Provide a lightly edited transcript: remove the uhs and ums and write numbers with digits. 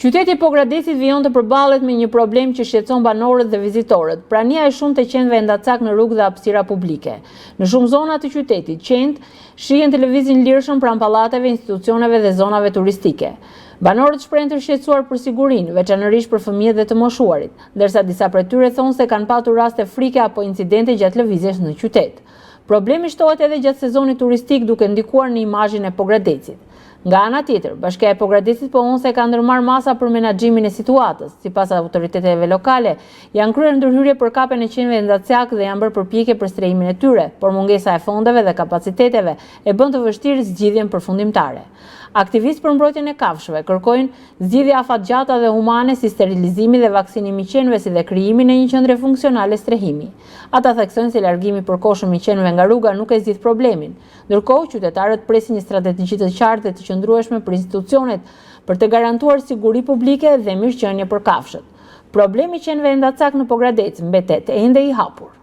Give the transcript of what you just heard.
Qyteti i Pogradecit vijon të përballet me një problem që shqetëson banorët dhe vizitorët, prania e shumtë e qenve endacak në rrugë dhe hapësira publike. Në shumë zona të qytetit, qentë shihen të lëvizin lirshëm pranë pallateve, institucioneve dhe zonave turistike. Banorët shprehen të shqetësuar për sigurinë, veçanërisht për fëmijët dhe të moshuarit, ndërsa disa prej tyre thonë se kanë patur raste frike apo incidente gjatë lëvizjes në qytet. Problemi shtohet edhe gjatë sezonit turistik duke ndikuar në imazhin e Pogradecit. Nga ana tjetër, Bashkia e Pogradecit pohon se ka ndërmarrë masa për menaxhimin e situatës. Sipas autoriteteve lokale, janë kryer ndërhyrje për kapjen e qenve endacakë dhe janë bërë përpjekje për strehimin e tyre, por mungesa e fondeve dhe kapaciteteve e bën të vështirë zgjidhjen përfundimtare. Aktivistë për mbrojtjen e kafshëve kërkojnë zgjidhje afatgjata dhe humane si sterilizimi dhe vaksinimi i qenve si dhe krijimin e një qendre funksionale strehimi. Ata theksojnë se largimi i përkohshëm i qenve nga rruga nuk e zgjidh problemin. Ndërkohë, qytetarët presin një strategji të qartë dhe të qëndrueshme për institucionet për të garantuar siguri publike dhe mirëqenie për kafshët. Problemi i qenve endacak në Pogradec mbetet ende i hapur.